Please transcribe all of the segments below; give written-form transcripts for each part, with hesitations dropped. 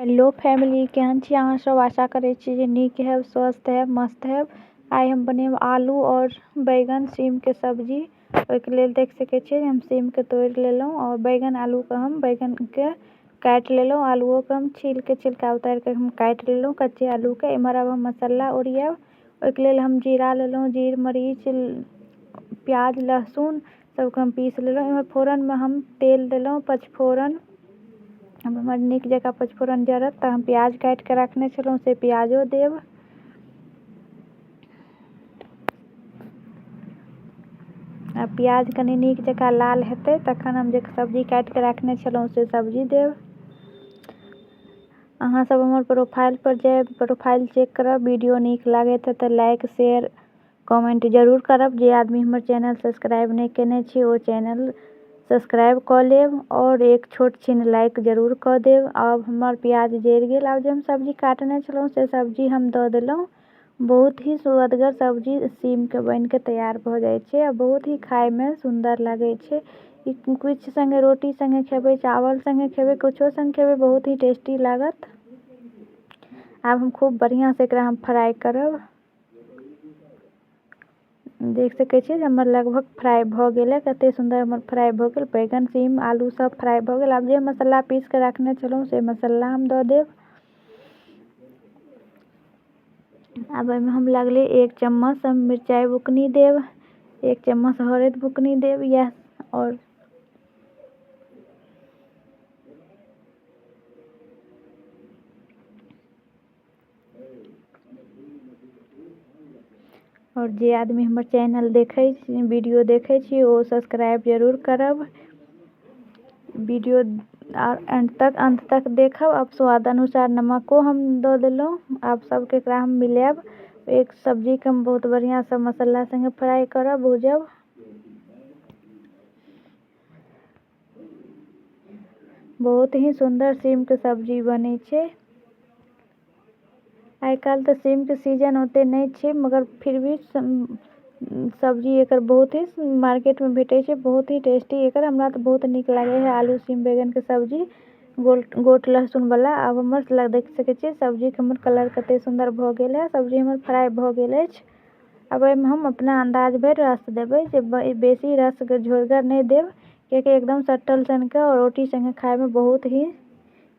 Hello family, केहन छी अहाँ सब? आशा करै छी जे नीक हैब, स्वस्थ हैब, मस्त हैब। आइ हम बनेब आलू और बैगन सीमके सब्जी। ओहिके लेल देख सकै छियै हम सीमके तोड़ि लेलहुँ और बैगन आलूके हम बैगनके काटि लेलहुँ। आलुओके हम छीलके छिलका उतारिके हम काटि लेलहुँ कच्चे आलूके। एम्हर आब हम मसाला ओरियाएब। ओहिके लेल हम जीरा लेलहुँ, जीर मरीच प्याज लहसुन सबके हम पीस लेलहुँ। एम्हर फोरनमे हम तेल देलहुँ पचफोरन। आब हमर नीक जकाँ पचफोरन जरत तऽ हम प्याज काटिके रखने छलहुँ से प्याजो देब। आ प्याज कनि नीक जकाँ लाल हेतै तखन हम जे सब्जी काटिके रखने छलहुँ से सब्जी देब। अहाँ सब हमर प्रोफाइल पर जायब, प्रोफाइल चेक करब। वीडियो नीक लागैत तऽ लाइक शेयर कमेंट जरूर करब। जे आदमी हमर चैनल सब्सक्राइब नहि केने छी ओ चैनल सब्सक्राइब कऽ लेब और एक छोट छिन लाइक जरूर कऽ देब। आब हमर प्याज जरि गेल। आब जे हम सब्जी काटने छलहुँ से सब्जी हम दऽ देलहुँ। बहुत ही सुअदगर सब्जी सीमके बनिके तैयार भऽ जाइ छै आ बहुत ही खाइमे सुन्दर लागै छै। ई किछु सङ्गे रोटी सङ्गे खेबै, चावल सङ्गे खेबै, किछो सङ्गे खेबै, बहुत ही टेस्टी लागत। आब हम खूब बढ़िआँसँ एकरा हम फ्राइ करब। देख सकै छियै जे हमर लगभग फ्राइ भऽ गेलै। कतेक सुन्दर हमर फ्राइ भऽ गेल। बैगन सीम आलू सब फ्राइ भऽ गेल। आब जे मसाला पीसके रखने छलहुँ से मसाला हम दऽ देब। आब एहिमे हम लगले 1 चम्मच हम मिरचाइ बुकनी देब, 1 चम्मच हरदि बुकनी देब, इएह। आओर जे आदमी हमर चैनल देखै छी, वीडियो देखै छी, ओ सब्सक्राइब जरूर करब। वीडियो अंत तक देखब। आब स्वाद अनुसार नमको हम दऽ देलहुँ। आब सबके एकरा हम मिलायब। एक सब्जीके हम बहुत बढ़िआँसँ मसाला सङ्गे फ्राइ करब, भूजब। बहुत ही सुन्दर सीमके सब्जी बनै छै। आइ काल्हि तऽ सीमके सीजन ओतेक नहि छै, मगर फिर भी सब्जी एकर बहुत ही मार्केटमे भेटै छै। बहुत ही टेस्टी एकर, हमरा तऽ बहुत नीक लागै है आलू सीम बैगनके सब्जी गोट लहसुनवला। आब हमर देख सकै छियै सब्जीके हमर कलर कतेक सुन्दर भऽ गेल है। सब्जी हमर फ्राइ भऽ गेल अछि। आब एहिमे हम अपना अन्दाज भरि रस देबै, जे बेसी रस झोरगर नहि देब, कियाकि एकदम सटल सनके आओर रोटी सङ्गे खाइमे बहुत ही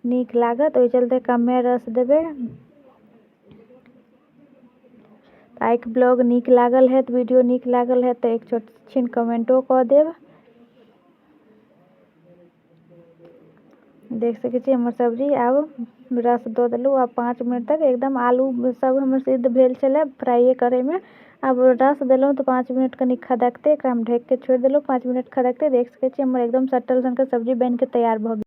नीक लागत। ओहि चलते कमे रस देबै। आइके ब्लॉग नीक लागल हैत, वीडियो नीक लागल हैत तऽ एक छोट छिन कमेंटो कऽ देब। देख सकै छी हमर सब्जी आब रस दऽ देलहुँ। आब 5 मिनट तक एकदम आलू सब हमर सिद्ध भेल छलै फ्राइए करैमे। आब रस देलहुँ तऽ 5 मिनट कनि खदकतै। एकरा हम ढकिके छोड़ि देलहुँ, 5 मिनट खदकतै। देख सकै छी हमर एकदम सटल सनके सब्जी बनिके तैयार भऽ गेल।